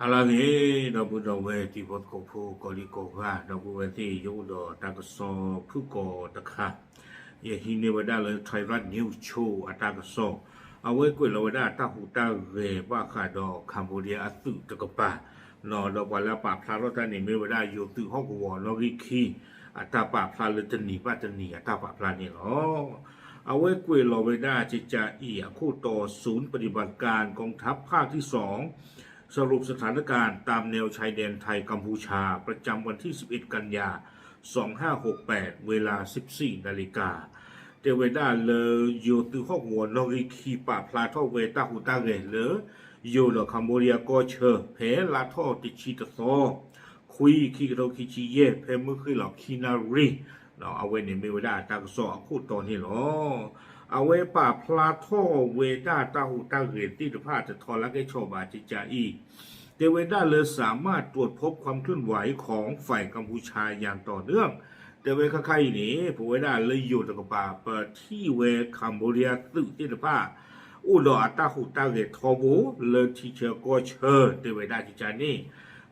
ဟါလၢအဂ့ၤ ဒီပုၢ်ဒီဝဲၢ်တံၤဖိသကိးဖိ ကိးဒံကိးဂၤ ဒီပုၢ်ဝဲၢ်သ့ၣ် ယအိၣ်ဒီးတၢ်ကစီၣ်ဖုၣ်ကိာ်တခါ, ယဟံးန့ၢ်ဝဲဒၣ်လၢ Thairath News Show အတၢ်ကစီၣ်, အဝဲကွဲးလီၤဝဲဒၣ်တၢ်ဟူးတၢ်ဂဲၤဘၣ်ဃးဒီး Cambodia အသုးတကပၤ, ဒီးပှၤလၢအပာ်ဖျါထီၣ်တၢ်န့ၣ် မ့ၢ်ဝဲဒၣ်ယိၤသုးဟီၣ်ကဝီၤနီၣ်ဂံၢ်ခံ အတၢ်ပာ်ဖျါလၢတနံၤဘၣ်တနံၤအတၢ်ပာ်ဖျါန့ၣ်လီၤ. အဝဲကွဲးလီၤဝဲဒၣ်ကကးအံၤအခိၣ်တီ ศูนย์ปฏิบัติการกองทัพภาคที่สอง สรุปสถานการณ์ตามแนวชายแดนไทยกัมพูชา ประจำวันที่สิบเอ็ดกันยา สองห้าหกแปด เวลาสิบสี่นาฬิกา တဲဝဲဒၣ်လၢ ယိၤသုးဟီၣ်ကဝီၤနီၣ်ဂံၢ်ခံ ပာ်ဖျါထီၣ်ဝဲတၢ်ဟူးတၢ်ဂဲၤလၢ ယိၤဒီး Cambodia ကီၢ်ဆၢ ဖဲလါထီၣ်တဆံတသီ ခွံ ခံကထိခံဆံယဲၢ် ဖဲမုၢ်ဃ့ၢ်လီၤခံနၣ်ရံၣ်, အဝဲန့ၣ်မ့ၢ်ဝဲဒၣ်တၢ်ကစီၣ်အခိၣ်တီန့ၣ်လီၤ. အဝဲပာ်ဖျါထီၣ်ဝဲဒၣ်တၢ်ဟူးတၢ်ဂဲၤသ့ၣ်တဖၣ် တထီလၢကဲဆီးဘၣ်ကကးအံၤ, တဲဝဲဒၣ်လၢ สามารถตรวจพบความเคลื่อนไหวของฝ่ายกัมพูชาอย่างต่อเนื่อง တဲဝဲခါခါအံၤန့ၣ် ပဝဲဒၣ်လၢယိၤတကပၤ ပထံၣ်ဝဲ Cambodia သုးသ့ၣ်တဖၣ် အိၣ်ဒီးအတၢ်ဟူးတၢ်ဂဲၤထီဘိ လၢထံဆၢကီၢ်ဆၢ တဲဝဲဒၣ်ကကးန့ၣ်,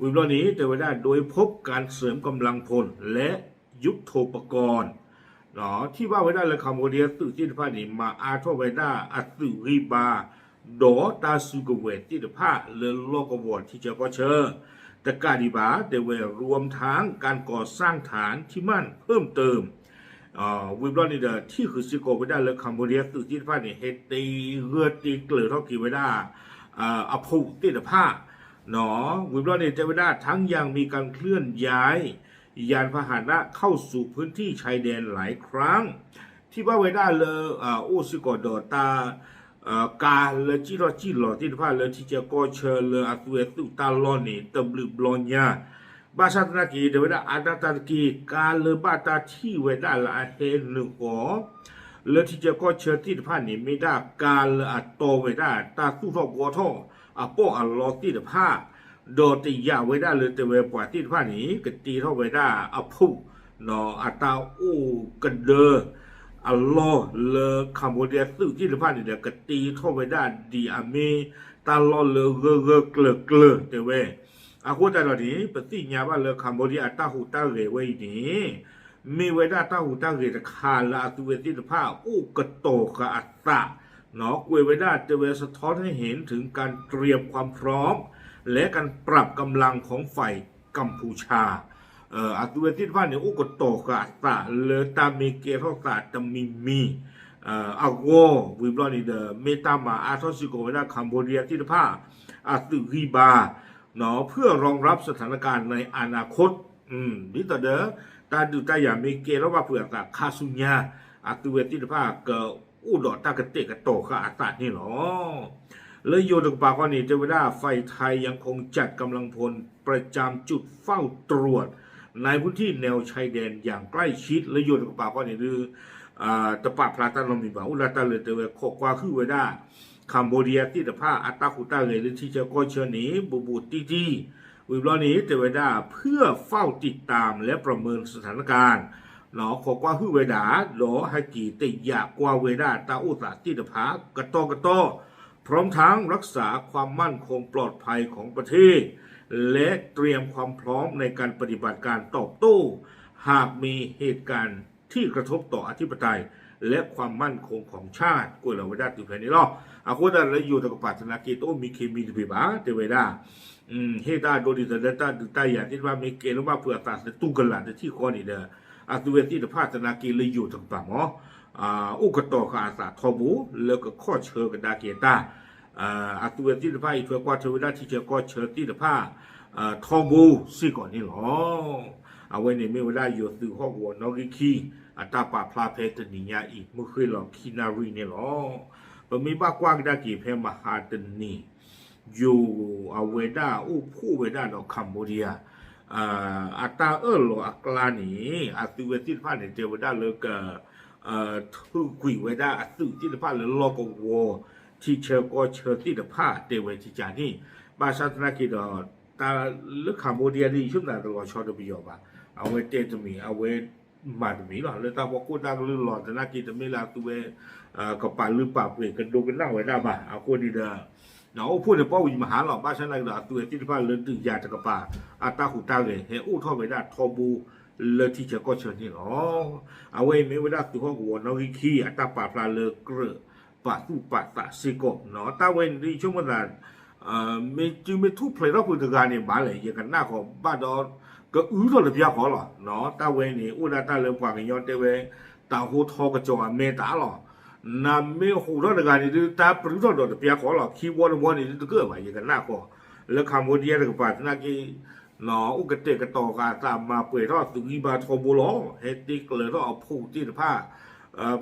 ဝံၤဘျီန့ၣ် တဲဝဲဒၣ် โดยพบการเสริมกำลังพลและยุทโธปกรณ์ ထံၣ်ဘၣ်ဝဲဒၣ်လၢ Cambodia သုးသ့ၣ်တဖၣ်န့ၣ် မၤအါထီၣ်ဝဲဒၣ်အသုးဂံၢ်ဘါ ဒီးတၢ်စုကဝဲၤသ့ၣ်တဖၣ်လၢလီၢ်ကဝီၤထံဆၢကီၢ်ဆၢ တကးဒံးဘၣ် တဲဝဲ รวมทั้งการก่อสร้างฐานที่มั่นเพิ่มเติม ဝံၤဘျီန့ၣ်ဒီး ထံၣ်ဃုာ်စ့ၢ်ကီးဝဲဒၣ်လၢ Cambodia သုးသ့ၣ်တဖၣ်န့ၣ် ဟဲတ့ဂၢၢ်တ့ကျၢၤထီၣ်က့ၤဝဲဒၣ် အဖုးသ့ၣ်တဖၣ် ဝံၤဘျီန့ၣ် တဲဝဲဒၣ် ทั้งยังมีการเคลื่อนย้ายยานพาหนะเข้าสู่พื้นที่ชายแดนหลายครั้ง ထံၣ်ဘၣ်ဝဲဒၣ်လၢ အိၣ်စ့ၢ်ကီးဒီးတၢ် ကါလၢစံၣ်ထီၣ်စံၣ်လီၤသ့ၣ်တဖၣ်လၢထံဆၢကီၢ်ဆၢ လၢအသုးဝဲသုးတၢ်လီၢ်န့ၣ် တဘျုးဘျီညါ ဘၣ်ဆၣ်သနာ်က့ တဲဝဲဒၣ်အါဒၣ်တၢ်တက့ၢ် ကါလၢဘၣ်တၢ်ထံၣ်ဝဲဒၣ်လၢအဟဲနုာ်ဃီ လၢထံဆၢကီၢ်ဆၢသ့ၣ်တဖၣ်န့ၣ် မ့ၢ်ဒၣ်ကါလၢအတီဝဲဒၣ်တၢ်သူၣ်ထီၣ်ဘှီထီၣ်အပီၢ်အလီသ့ၣ်တဖၣ် ဒီးတယာ်ဝဲဒၣ်လၢတဲဝဲပှၤသ့ၣ်တဖၣ်န့ၣ် ကတ့ထီၣ်ဝဲဒၣ်အဖုး အတၢ်အိၣ်ကဒၢအလီၢ်လၢ Cambodia သုးသ့ၣ်တဖၣ်န့ၣ်ဒီး ကတ့ထီၣ်ဝဲဒၣ်ဒ်အမ့ၢ်တၢ်လီၢ်လၢဂၢၢ်ဂၢၢ်ကျၢၤကျၢၤတဲဝဲ အဃိသတးဒီးန့ၣ် ပသ့ၣ်ညါဘၣ်လၢ Cambodia အတၢ်ဟူးတၢ်ဂဲၤဝဲအံၤန့ၣ် မ့ၢ်ဝဲဒၣ်တၢ်ဟူးတၢ်ဂဲၤတခါလၢအသုးဝဲသ့ၣ်တဖၣ် အိၣ်ကတီၤဃာ်အသး ကွဲးဝဲဒၣ်တဲဝဲ สะท้อนให้เห็นถึงการเตรียมความพร้อม และการปรับกำลังของฝ่ายกัมพูชา အသုးဝဲသ့ၣ်တဖၣ်န့ၣ် အိၣ်ကတီၤဃာ်အသးလၢတၢ်မ့ၢ်ကဲထီၣ်သးတမံၤမံၤ အဂီၢ် ဝံၤဘျီန့ၣ်ဒီး မ့ၢ်တၢ်မၤအါထီၣ်စ့ၢ်ကီးဝဲဒၣ် Cambodia သ့ၣ်တဖၣ် အသုးဂံၢ်ဘါ เพื่อรองรับสถานการณ์ในอนาคต ဒ်သိးဒီး တၢ်ဒုးတၢ်ယၤမ့ၢ်ကဲထီၣ်ဘၣ်ဖုးအသးခါဆူညါ အသုးဝဲသ့ၣ်တဖၣ် ကအိၣ်ဒီးတၢ်ကတဲာ်ကတီၤဃာ်အသးန့ၣ်လီၤ. လၢယိၤတကပၤဃီန့ၣ် တဲဝဲဒၣ် ฝ่ายไทยยังคงจัดกำลังพลประจำจุดเฝ้าตรวจในพื้นที่แนวชายแดนอย่างใกล้ชิด လၢယိၤတကပၤဃီန့ၣ်ဒုး တပာ်ဖျါတၢ်နီတမံၤဘၣ် အိၣ်ဒၣ်တၢ်လၢတဲဝဲ ခိးကွၢ်ဟုၣ်ဝဲဒၣ် Cambodia သ့ၣ်တဖၣ် အတၢ်ဟူးတၢ်ဂဲၤလၢထံဆၢကီၢ်ဆၢန့ၣ် ဘူးဘူးတံၢ်တံၢ် ဝံၤဘျီန့ၣ် တဲဝဲဒၣ် เพื่อเฝ้าติดตามและประเมินสถานการณ์ ခိးကွၢ်ဟုၣ်ဝဲဒၣ် ဒီးဟဲက့ၤတယာ်ကွၢ်ဝဲဒၣ်တၢ်အိၣ်သးသ့ၣ်တဖၣ် ကတီၢ်ကတီၢ် พร้อมทั้งรักษาความมั่นคงปลอดภัยของประเทศ และเตรียมความพร้อมในการปฏิบัติการตอบโต้หากมีเหตุการณ์ที่กระทบต่ออธิปไตยและความมั่นคงของชาติ ကွဲးလီၤဝဲဒၣ်တုၤဖဲန့ၣ်လီၤ. အဃိသတးလၢယိၤတကပၤသနာ်က့ တအိၣ်မံခ့မံတဘ့ၣ်ဘၣ် တဲဝဲဒၣ် ဟ့ၣ်တၢ်ဒိဒ်သိးလၢတၢ်ဒုးတၢ်ယၤသ့ၣ်တဖၣ်မ့ၢ်ကဲထီၣ်ဘၣ်ဖုးအသးသတူၢ်ကလာ်တထံၣ်ဃီန့ၣ်ဒီး အသုးဝဲသ့ၣ်တဖၣ်သနာ်က့လၢယိၤတကပၤမ့ၢ် အိၣ်ကတီၤဃာ်အသးထီဘိ လၢကခီၣ်ဆၢကဒါက့ၤတၢ် အသုးဝဲသ့ၣ်တဖၣ်အံးထွဲကွၢ်ထွဲဝဲဒၣ်ထံဆၢကီၢ်ဆၢသ့ၣ်တဖၣ် ထီဘိစ့ၢ်ကီးန့ၣ်လီၤ. အဝဲန့ၣ်မ့ၢ်ဝဲဒၣ်ယိၤသုးဟီၣ်ကဝီၤနီၣ်ဂံၢ်ခံ အတၢ်ပာ်ဖျါဖဲတနံၤညါအံၤ မုၢ်ဃ့ၢ်လီၤခံနၣ်ရံၣ်န့ၣ်လီၤ. ပမ့ၢ်ဘၣ်ကွၢ်ကဒါက့ၤဖဲမဟါတနံၤ ယိၤအဝဲဒၣ်အိၣ်ဖှိၣ်ဝဲဒၣ်ဒီး Cambodia အတၢ်အၢၣ်လီၤအကျါန့ၣ် အသုးဝဲသ့ၣ်တဖၣ်န့ၣ် တဲဝဲဒၣ်လၢက ထုးကွံာ်ဝဲဒၣ်အသုးသ့ၣ်တဖၣ်လၢလီၢ်ကဝီၤ ထံဆၢကီၢ်ဆၢသ့ၣ်တဖၣ် တဲဝဲကကန့ၣ် ဘၣ်ဆၣ်သနာ်က့ဒီး တၢ်လၢ Cambodia ဒ်ယဆိကမိၣ်တလီၤဆီတပယီၤဘၣ်. အဝဲတဲတမံၤ အဝဲမၤတမံၤလီၤ. လၢတၢ်ဖီခိၣ်တၢ်ကလုၢ်လီၤသနာ်က့ တမ့ၢ်လၢအသုးဝဲ ကပာ်လုၢ်ပာ်ပှ့ၤကဒိကနၣ်ဝဲဒၣ်ဘၣ်. အဃိန့ၣ်ဒီး အိၣ်ဖှိၣ်န့ၣ်ပီၣ်ဝံၤမဟါလီၤ. ဘၣ်ဆၣ်သနာ်က့ဒီး အသုးဝဲသ့ၣ်တဖၣ်လၢဒုးယၤတကပၤ အတၢ်ဟူးတၢ်ဂဲၤ ဟဲအိၣ်ထီၣ်ဝဲဒၣ်ထီဘိလၢထံဆၢကီၢ်ဆၢန့ၣ်လီၤ. အဝဲအံၤမ့ၢ်ဝဲဒၣ်သုးဟီၣ်ကဝီၤနီၣ်ဂံၢ်ခံ အတၢ်ပာ်ဖျါလၢကြၢးပာ်သူၣ်ပာ်သးစ့ၢ်ကီး, တၢ်ဝဲန့ၣ်ဒ်ဆိကမိၣ်သး မ့ၢ်စုမ့ၢ်ထူၣ်ဖျဲးထီၣ်ဖုးတဂၤန့ၣ်ဘၣ်လဲၣ် ယကနၣ်ဃီ ဘၣ်ဒီး ကအုထီၣ်တပျၢ်ဃီလီၤ. တၢ်ဝဲန့ၣ် အိၣ်ဒၣ်တၢ်လၢပှၤကညီတဲဝဲ တၤဟိထီကစီၤအမဲတၢ်လီၤ. နမ့ၢ်ဟူးထီၣ်တဂၤန့ၣ်ဒုး တၢ်ပြူထီၣ်ဒီးတပျၢ်ဃီလီၤ. ခံဝီတဝီန့ၣ်ဒုးတကၢၣ်ဘၣ် ယကနၣ်ဃီ, လၢ Cambodia တကပၤသနာ်က့ အိၣ်ကတဲာ်ကတီၤဃာ်သးမၤပှဲၤထီၣ်သုးဂံၢ်ဘါထီဘိလီၤ. ဟဲတ့ကျၢၤထီၣ်အဖှိၣ်သ့ၣ်တဖၣ်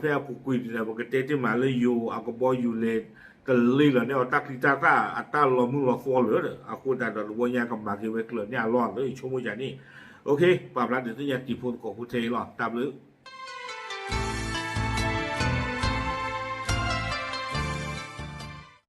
ဖဲအပူၤကွံာ်န့ၣ်ဒီး ပကတဲတ့ၢ်မးလၢယိၤအကဘီယူၤလဲၤတလ့လီၤန့ၢ်အီၤ တၢ်ချံတၢ်သၣ်အတၢ်လီၤမုၢ်လီၤသွီလၢာ်ဒီး အဃိသတးဒီးတဝီညါကမၤက့ၤဝဲကျၢၤန့ၢ်အလီၢ်လၢ ယဆိကမိၣ်ယၤန့ၣ်. ပာ်ဖျါဒုးသ့ၣ်ညါတံၤဖိသကိးဖိထဲအံၤလီၤ. တၢ်ဘျုး